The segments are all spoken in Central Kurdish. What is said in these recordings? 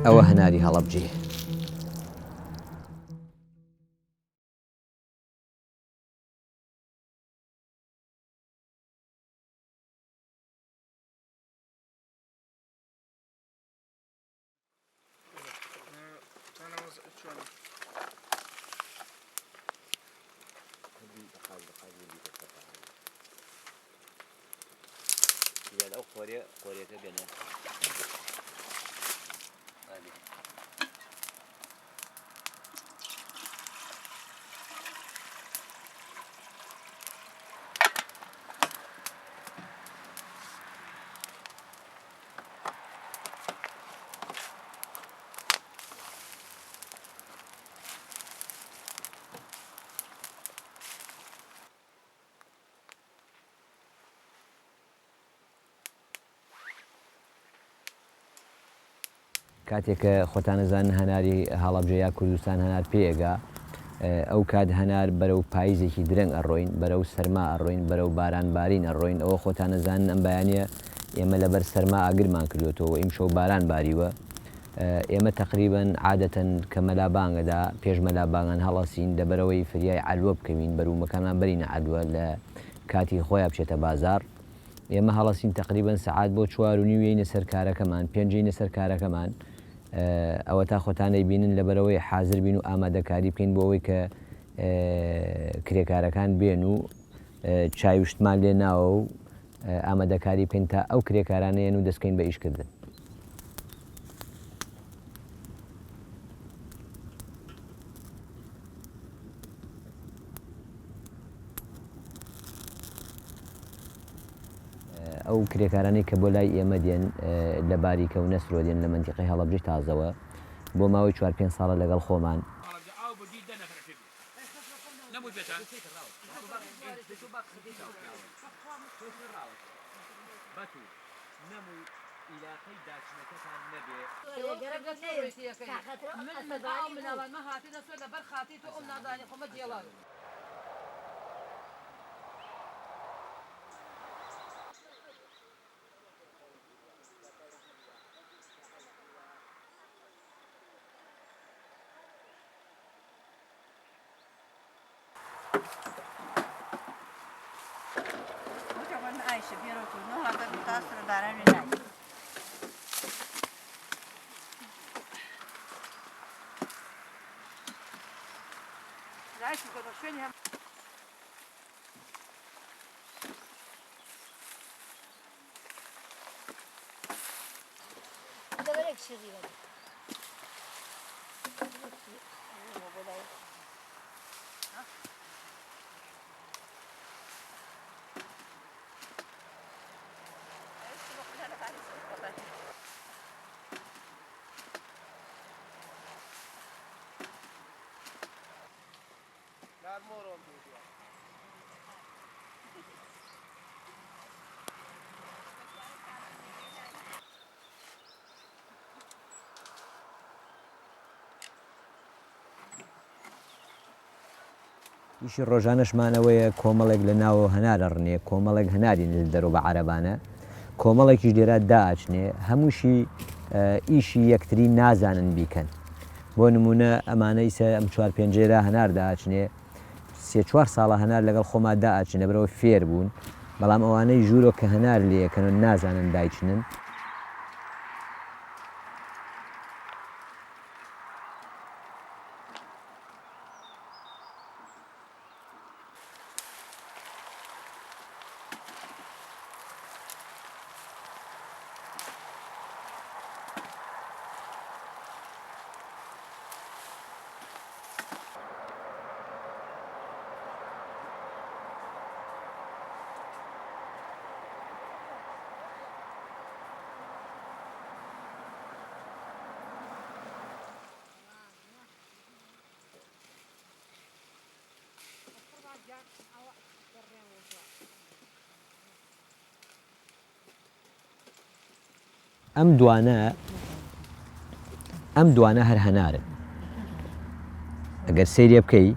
ئەوە هەناری هەڵەبجەیە. کاتێک کە خۆتان ئەزانن هەناری هەڵەبجە یا کوردستان هەنار پێ ئەگا، ئەو کات هەنار بەرەو پایزێکی درەنگ ئەڕۆین، بەرەو سەرما ئەڕۆین، بەرەو باران بارین ئەڕۆین، ئەوە خۆتان ئەزانن ئەم بەیانیە ئێمە لەبەر سەرما ئاگرمان کردۆتەوە و ئیمشەو باران باریوە، ئێمە تەقریبەن عادەتەن کە مەلا بانگ ئەدا پێش مەلا بانگان هەڵەسین لەبەرئەوەی فریای عەلوە بکەوین بەروومەکانمان بەرینە عەلوە لە کاتی خۆیا بچێتە بازاڕ. ئێمە هەڵەسین تەقریبەن سەعات بۆ چوار و نیو یەینە سەر کارەکەمان پێنج یەینە سەر کارەکەمان ئەوەتا خۆتان ئەیبینن لەبەرئەوەی حازر بین و ئامادەکاری بکەین بۆ ئەوەی کە کرێکارەکان بێن و چای و شتمان لێ ناوە و ئامادەکاری بکەین تا ئەو کرێکارانە یەن و دەستکەین بە ئیشکردن. ئەو کرێکارانەی کە بۆ لای ئێمە دێن لە باریکە و نەسرۆ دێن لە مەنتیقەی هەڵەبجەی تازەوە بۆ ماوەی چوار پێنج ساڵە لەگەڵ خۆمان. ئیشی ڕۆژانەشمان ئەوەیە کۆمەڵێک لە ناوەوە هەنار ئەڕنێ، کۆمەڵێک هەناری لە دەرەوە بە عەرەبانە، کۆمەڵێکیش لێرە دائەچنێ، هەمووشی ئیشی یەکتری نازانن بیکەن. بۆ نموونە ئەمانە ئیسە ئەم چوار پێنجەیرا هەنار دائەچنێ، سێ چوار ساڵە هەنار لەگەڵ خۆما دائەچنن لەبەرئەوە فێر بوون، بەڵام ئەوانەی ژوورۆ کە هەنار لێیەکەن و نازانن دایچنن. ئەم دوانە ئەم دوانە هەر هەنارن ئەگەر سەیرێ بکەی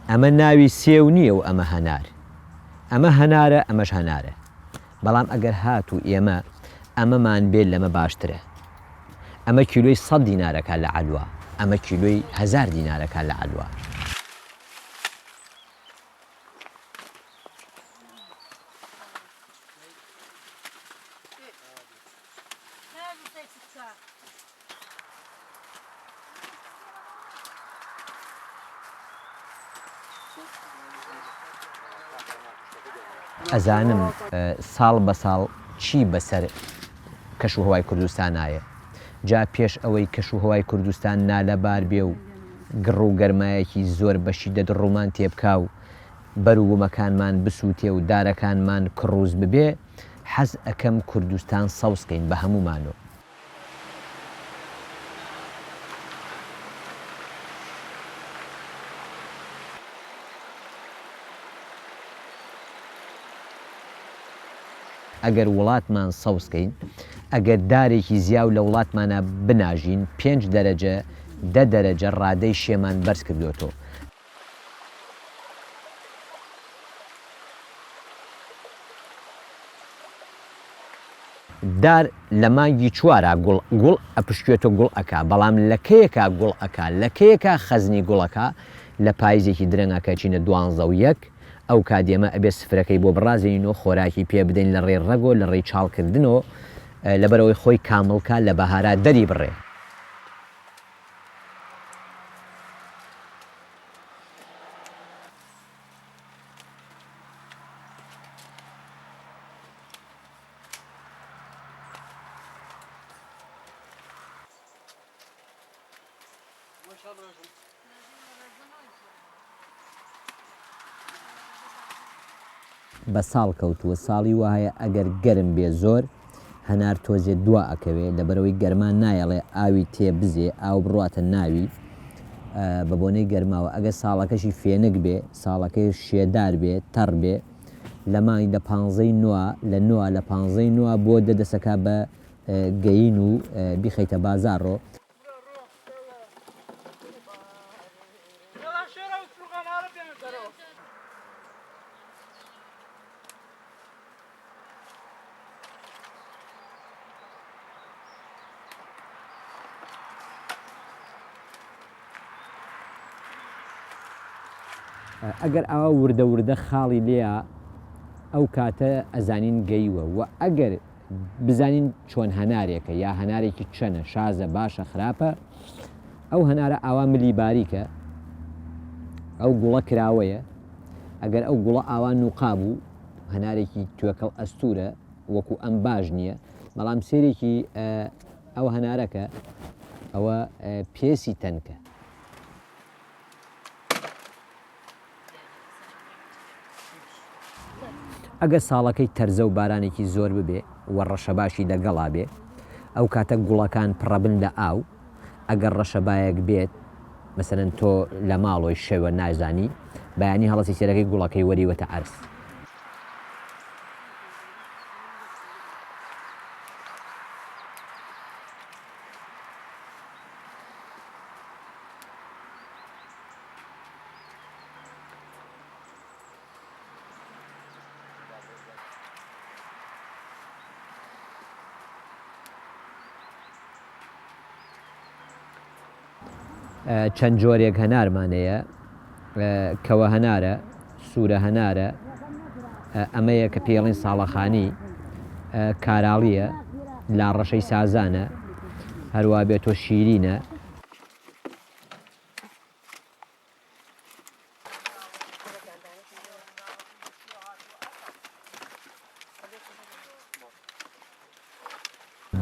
ئەمە ناوی سێو نییە و ئەمە هەنار ئەمە هەنارە ئەمەش هەنارە بەڵام ئەگەر هاتوو ئێمە ئەمەمان بێت لەمە باشترە. ئەمە کیلۆی سەت دینارەکا لە عەلوە، ئەمە کیلۆی هەزار دینارەکا لە عەلوە. ئەزانم ساڵ بە ساڵ چی بەسەر کەش و هەوای کوردستان ئایە. جا پێش ئەوەی کەش و هەوای کوردستان نالەبار بێ و گڕ و گەرمایەکی زۆر بە شیدەت ڕوومان تێبکا و بەروبوومەکانمان بسووتێ و دارەکانمان کڕووز ببێ، حەز ئەکەم کوردستان سەوز کەین بە هەموومانۆ. ئەگەر وڵاتمان سەوز کەین، ئەگەر دارێکی زیاو لە وڵاتمانا بناژین، پێنج دەرەجە، دە دەرەجە ڕادەی شێمان بەرز کردۆتۆ. دار لە مانگی چوارا گوڵ گوڵ ئەپشکوێتۆ گوڵ ئەکا بەڵام لە کەیەکا گوڵ ئەکا لە کەیەکا خەزنی گوڵ ئەکا لە پایزێکی درەنگا کە ئەچینە دوانزە و یەک ئەو کات ئێمە ئەبێ سفرەکەی بۆ بڕازێنین و خۆراکی پێ بدەین لە ڕێی ڕەگۆ لە ڕێی چاڵ کردنۆ لەبەرئەوەی خۆی کامڵ کا لە بەهارا دەری بڕێ. بە ساڵ کەوتووە ساڵی وایە ئەگەر گەرم بێ زۆر هەنار تۆزێ دوا ئەکەوێ لەبەرئەوەی گەرما نایەڵێ ئاوی تێ بزێ ئاو بڕواتە ناوی بە بۆنەی گەرماوە ئەگەر ساڵەکەشی فێنک بێ ساڵەکەی شێدار بێ تەڕ بێ لە مانگ لە پانزەی نۆ لە نۆ لە پانزەی نۆ بۆ دە دەسەکا بە گەین و بیخەیتە بازاڕۆ. ئەگەر ئاوا وردە وردە خاڵی لێیا ئەو کاتە ئەزانین گەیوە وە ئەگەر بزانین چۆن هەنارێکە یا هەنارێکی چەنە شازە باشە خراپە ئەو هەنارە ئاوا ملی باریکە ئەو گوڵە کراوەیە ئەگەر ئەو گوڵە ئاوا نوقا بوو هەنارێکی توێکڵ ئەستورە وەکو ئەم باش نییە بەڵام سێرێکی ئەو هەنارەکە ئەوە پێسی تەنکە. ئەگەر ساڵەکەی تەرزە و بارانێکی زۆر ببێ و ڕەشەباشی لەگەڵا بێ ئەو کاتە گوڵەکان پڕەبن لە ئاو ئەگەر ڕەشەبایەک بێت مەسەلەن تۆ لە ماڵۆی شەوە نازانی بەیانی هەڵەسی سێرەکەی گوڵەکەی وەریوەتە عەرز. چەند جۆرێک هەنارمان هەیە، کەوە هەنارە، سوورە هەنارە، ئەمەیە کە پێی ئەڵێن ساڵەخانی، کاراڵییە، لاڕەشەی سازانە، هەروا بێ تۆ شیرینە.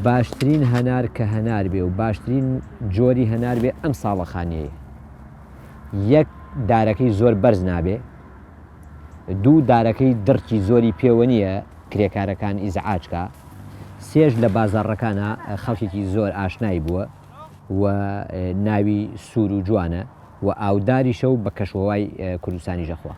باشترین هەنار کە هەنار بێ و باشترین جۆری هەنار بێ ئەم ساڵەخانیەیە یەک دارەکەی زۆر بەرز نابێ دوو دارەکەی دڕکی زۆری پێوە نییە کرێکارەکان ئیزعاجکە سێش لە بازاڕەکانە خەڵکێکی زۆر ئاشنای بووە و ناوی سوور و جوانە و ئاوداریشە و بە کەشوهەوای کوردستانیش ئەخوا.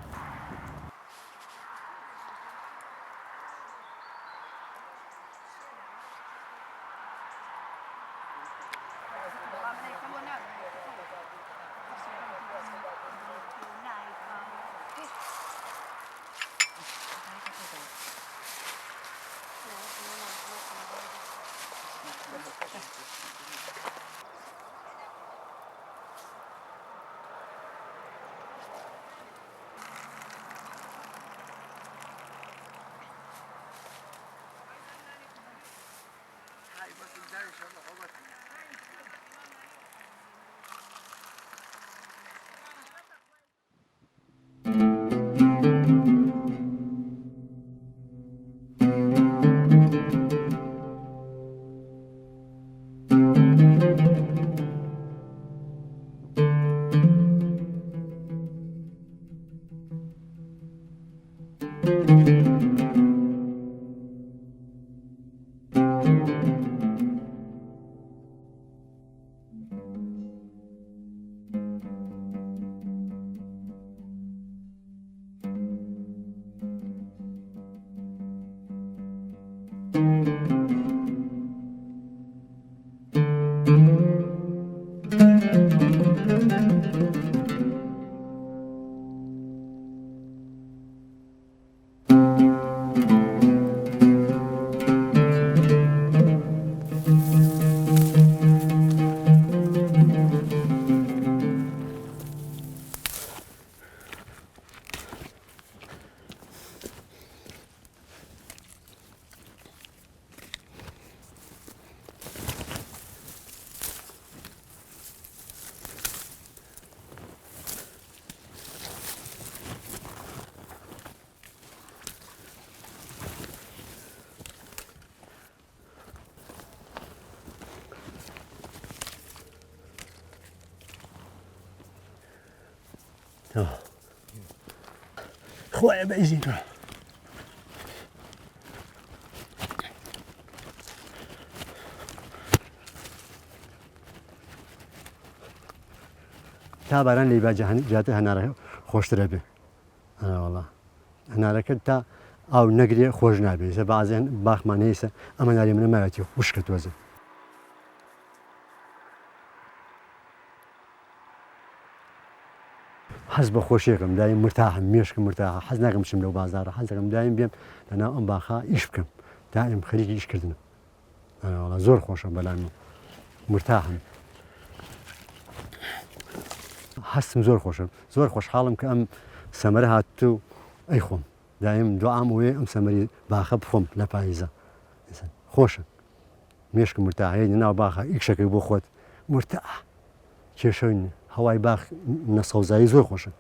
خوایە بە ئیزنی تۆ. تا باران لێی با زیاتر هەنارەکە خۆشترە بێ ئەوەڵا هەنارەکە تا ئاو نەگرێ خۆش نابێ سە بازێن باخمان هەیسە ئەمە ناری منە ماوەتی وشکە تۆزە. حەز بە خۆشیەکەم دایم مرتاحم مێشکم مرتاحە حەز ناکەم بچم لەو بازاڕە حەز دەکەم دایم بێم لەناو ئەم باخە ئیش بکەم دایم خەریکی ئیش کردنم ئەوەڵا زۆر خۆشە بەلام مرتاحم هەستم زۆر خۆشە زۆر خۆشحاڵم کە ئەم سەمەرە هات و ئەی خۆم دایم دوعام ئەوەیە ئەم سەمەری باخە بخۆم لە پاییزە خۆشە مێشکم مرتاحە ناو باخە ئیشەکەی بۆ خۆت مرتاح کێشەی نیە هەوای باخ نە سەوزایی زۆر خۆشە.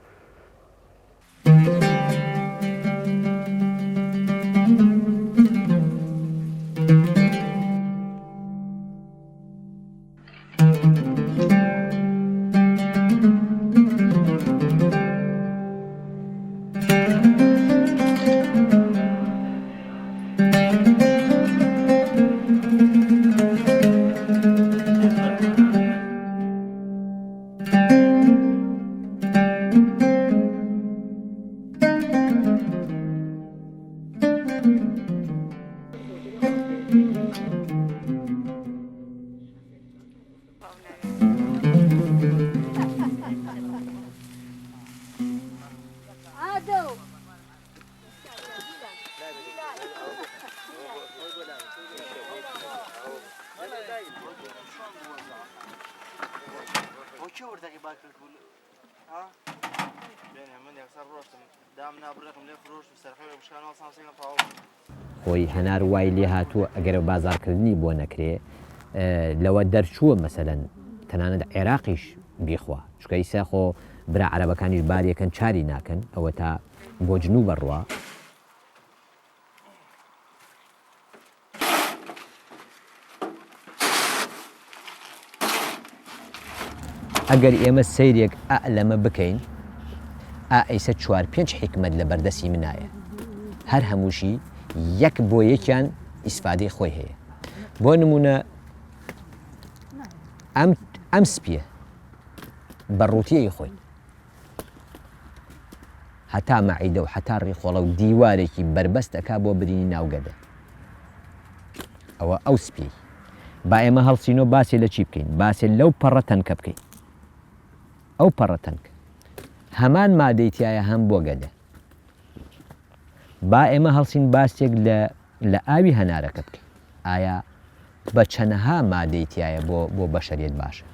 خۆی هەنار وای لێ هاتووە ئەگەر بازاڕکردنی بۆ نەکرێ لەوە دەرچووە مەسەلەن تەنانەت عێراقیش بیخوا چونکە ئیسا خۆ برا عەرەبەکانیش باریەکەن چاری ناکەن ئەوەتا بۆ جنوب ئەڕوا. ئەگەر ئێمە سەیرێک ئا لەمە بکەین ئا ئیسە چوار پێنج حیکمەت لە بەردەسی منایە هەر هەمووشی یەک بۆ یەکیان ئیسفادەی خۆی هەیە بۆ نمونە ئەم ئەم سپیە بە ڕووتیی خۆی هەتا مەعیدە و هەتا ڕیخۆڵە و دیوارێکی بەربەست ئەکا بۆ برینی ناو گەدە. ئەوە ئەو سپیەی. با ئێمە هەڵسینۆ باسێ لە چی بکەین؟ باسێ لەو پەڕە تەنکە بکەین. ئەو پەڕە تەنکە. هەمان مادەی تیایە هەم بۆ گەدە. با ئێمە هەڵسین باسێک لە لە ئاوی هەنارەکە بکەین. ئایا بە چەنەها مادەی تیایە بۆ بۆ بەشەریەت باشە.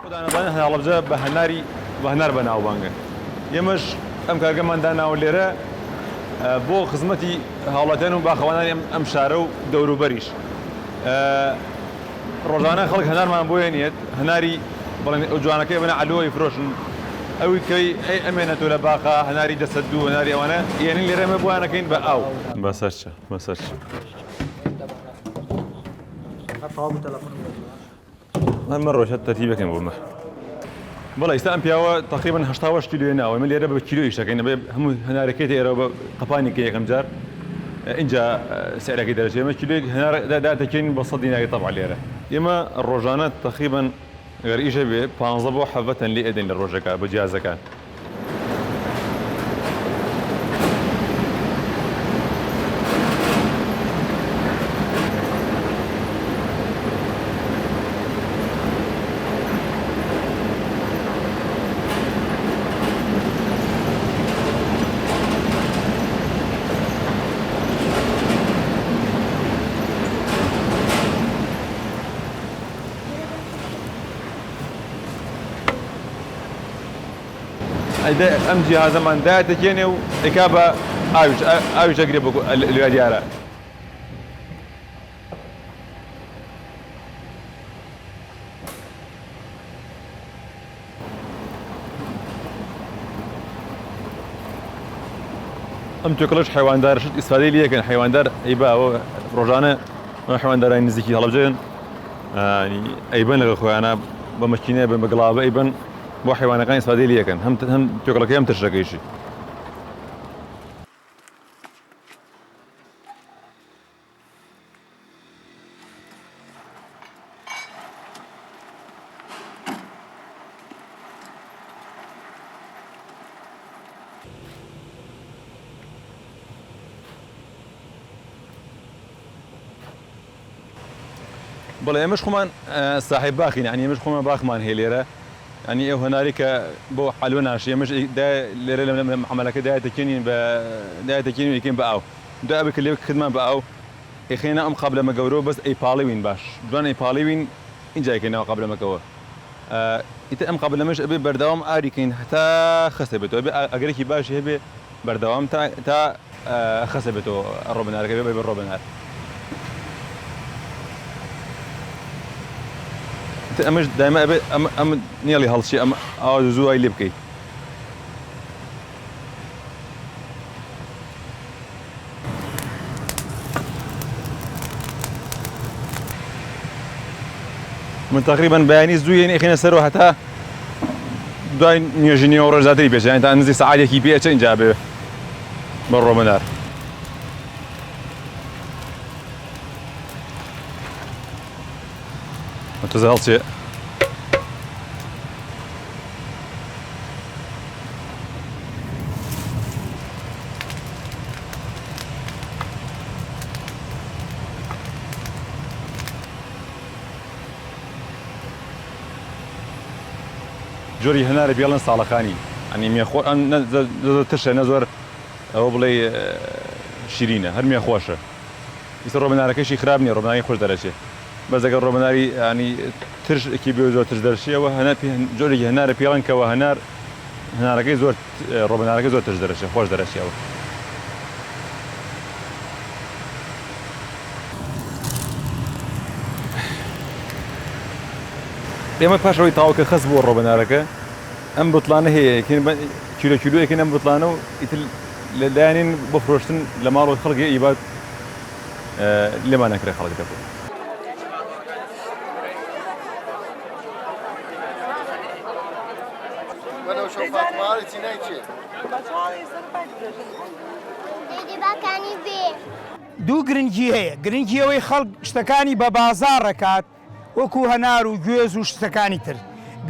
خۆتان ئەزانن هەڵەبجە بە هەناری بە هەنار بەناوبانگە ئێمەش ئەم کارگەمان داناوە لێرە بۆ خزمەتی هاوڵاتیان و باخەوانانی ئەم شارە و دەوروبەریش ڕۆژانە خەڵک هەنارمان بۆ هێنێت هەناری بڵێن ئەو جوانەکەی بنە عەلوەی فرۆشن ئەوی کەی ئەی ئەمێنێتەوە لە باخا هەناری دەسەت دوو هەناری ئەوانە یێنین لێرە ئێمە بۆیان ئەکەین بە ئاو. بەسەرچ بەسەرچ. ئەمە ڕۆژە تەرتیبەکەین بۆ مە. بەڵێ ئیستا ئەم پیاوە تەقریبەن 88 کیلۆی ناوە ئێمە لێرە بە کیلۆ ئیش دەکەین ئەبێ هەموو هەنارەکەی تێ ئێرەوە بە قەپانی کە یەکەم جار ئینجا سعرەکەی دەرەچێ ئێمە کیلۆیەک هەنار داتەکێنین بە 100 دیناری تەبعا لێرە ئێمە ڕۆژانە تەقریبەن گەر ئیش هەبێ پانزە بۆ حەڤە تەن لێ ئەدەین لە ڕۆژێکا بە جیازەکان. ئەم جیهازەمان دایەتەکێنێ و ئەیکا بە ئاویش ئاویش ئەگرێ بۆ لێ دیارە. ئەم توێکڵەش حەیواندارە شت ئیسفادەی لێ ئەکەن حەیواندار ئەیبا ئەوە ڕۆژانە. حیواندارانی نزیکی هەڵەبجەن ئەیبەن لەگەڵ خۆیانە بە مەکینە بن بە گڵاوە ئەیبەن بۆ حیوانەکان ئیسفادەی لێ ئەکەن هەم هەم توێکڵەکەی هەم ترشەکەیشی. بەڵێ ئێمەش خۆمان ساحێب باخین یانی ئێمەش خۆمان باخمان هەیە لێرە یانی ئەو هەنارەی کە بۆ حەلوە ناشی ئێمەش لێرە لە عەمەلەکە دایتەکێنین بە دایتەکێنین و ئەیکەین بە ئاو دوای ئەوەی کە لێ کردمان بە ئاو ئەیخەینە ناو ئەم قابلەمە گەورەوە بەس ئەیپاڵێوین باش جوان ئەیپاڵێوین ئینجا ئەیکەین ناو قابلەمەکەوە ئیتر ئەم قابلەمەش ئەبێ بەردەوام ئاری کەین هەتا خەسە بێتەوە ئەبێ ئەگەرێکی باشی هەبێ بەردەوام تا تا خەسە بێتەوە ڕۆبەنارەکە بێ بە ڕۆبەنار. ئیتر ئەمەش دایمە ئەبێ ئەم ئەم نێڵی هەڵچی ئەم ئاوا زوو وای لێ بکەی. من تقریبا بەیانی زوو یەنی ئەخینە سەرەوە هەتا دوای نوێژی نێوەڕۆژ زیاتری پێچێ یانی تا نزیک سەعاتێکی پێ ئەچێ ئینجا بێ بە ڕۆمەنار. تۆزە هەڵچێ. جۆری هەنارە پێڵێن ساڵەخانی ئەنی مێخۆ زۆر ترشە نە زۆر ئەوە بڵێ شیرینە هەر مێخۆشە ئیستا ڕۆبنارەکەشی خراپ نییە ڕۆبناری خۆش دەرەچێ بەس ئەگەر ڕۆبناری ینی ترش ێکی بێ زۆر ترش دەرچێ ئەوە هەنار جۆرێکی هەنارە پێڵێن کەوە هەنار هەنارەکەی زۆر ڕۆبنارەکەی زۆر ترش دەرەچێ خۆش دەرەچێ ئەوە. ئێمە پاش ئەوەی تاوەکە خەست بووە ڕۆبەنارەکە ئەم بتڵانە هەیە یەکین کیلۆ کیلۆ یەکین ئەم بتڵانە و ئیتر لە لایەنین بۆ فرۆشتن لە ماڵەوە خەڵک ئیبات لێمان نەکرێ خەڵک دەبوو. دوو گرنگی هەیە، گرنگی ئەوەی خەڵک شتەکانی بە بازاڕ ئەکات وەکو هەنار و گوێز و شتەکانی تر،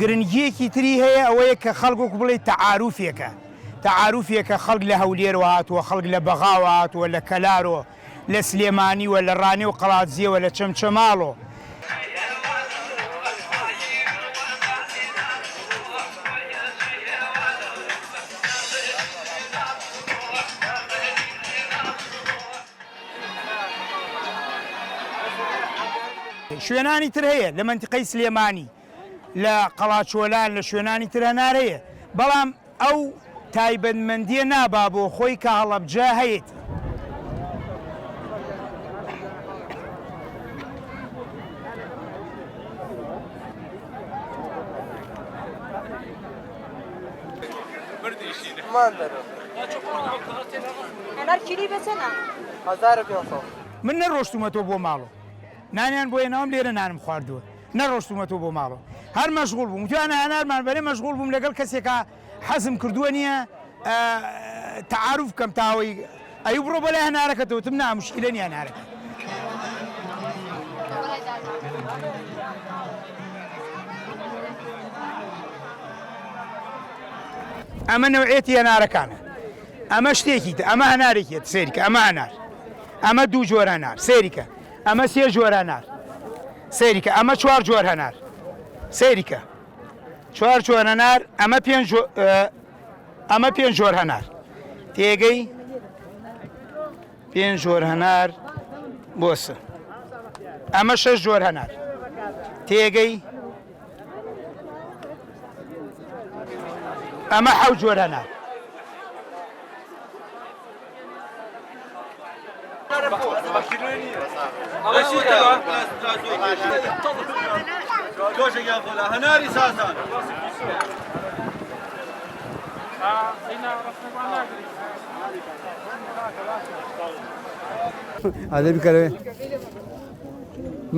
گرنگییەکی تری هەیە ئەوەیە کە خەڵک وەکو بڵێی تەعاروفێکە، تەعاروفێکە خەڵک لە هەولێرەوە هاتووە، خەڵک لە بەغاوە هاتووە، لە کەلارۆ، لە سلێمانیوە، لە ڕانیە و قەڵادزیەوە، لە چەمچەماڵۆ. شوێنانی تر هەیە لە مەنتیقەی سلێمانی لە قەڵاچۆلان لە شوێنانی تر هەنار هەیە بەڵام ئەو تایبەتمەندیە نابا بۆ خۆی کە هەڵەبجە هەیەتی. من نەڕۆشتومەتەوە بۆ ماڵۆ نانیان بۆ هێناوم لێرە نانم خواردووە نەڕۆشتومەتەوە بۆ ماڵۆ هەر مەشغوڵ بووم وتویانە هەنارمان بەرێ مەشغوڵ بووم لەگەڵ کەسێکا حەزم کردووە نییە تەعاروف بکەم تاوەی ئەی بڕۆ بەلای هەنارەکەتەوە وتم نا مشکلە نییە هەنارەکە. ئەمە نەوعێتی هەنارەکانە ئەمە شتێکی تر ئەمە هەنارێکی سەیرکە ئەمە هەنار ئەمە دوو جۆر هەنار سەیریکە ئەمە سێ جۆر هەنار سەیریکە ئەمە چوار جۆر هەنار سەیریکە چوار جۆر هەنار ئەمە پێنج ئەمە پێنج جۆر هەنار تێگەی پێنج جۆر هەنار بۆسە ئەمە شەش جۆر هەنار تێگەی ئەمە حەوت جۆر هەنار.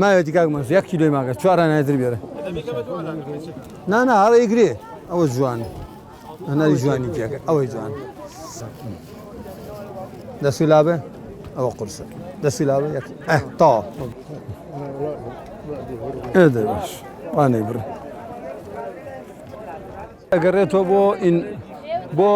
ماوێتی کاک مەنسوور یەک کیلۆی ماگە چوار هەناری تر بێرە نا نا هەر ئەیگرێ ئەوە جوان هەناری جوانی تێکە ئەوەی جوان دەسو لابێ ئەوە قورسە دەسو لابێ یەک ئە تا ئێ دەی باش وانەی بڕی ئەگەڕێتەوە بۆ ئین بۆ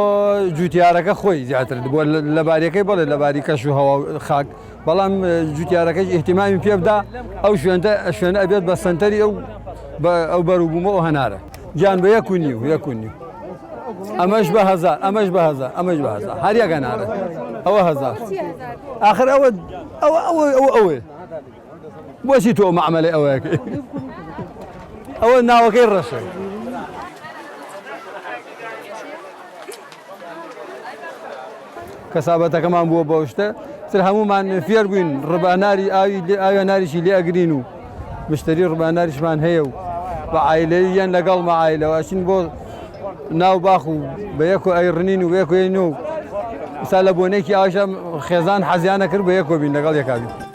جوتیارەکە خۆی زیاتر بۆ لەباریەکەی بەڵێ لەباری کەش و هەوا خاک بەڵام جوتیارەکەش ئیهتیمامی پێ بدا ئەو شوێنە شوێنە ئەبێت بە سەنتەری ئەو ئەو بەروبوومە ئەو هەنارە گیان بە یەک و نیو یەک و نیو ئەمەش بە هەزار ئەمەش بە هەزار ئەمەش بە هەزار هەر یەک هەنارە ئەوە هەزار ئاخر ئەوە ئەوە ئەوە ئەوە ئەوەیە بۆچی تۆ مەعمەلەی ئەوەکەی ئەوە ناوەکەی ڕەشە. کەسابەتەکەمان بووە بەو شتە تر هەمومان فێر بووین ڕباناری ئاوی ئاوی ناریشی لێ ئەگرین و مشتری ڕباناریشمان هەیە و بە عیلەیەن لەگەڵ مە عیلەوە ئەچین بۆ ناو باخ و بە یەک و ئەیڕنین و یەکۆین و سا لە بۆنێکی ئاژە خێزان حەزیانە کرد بە یەکۆ بین لەگەڵ یەکابین.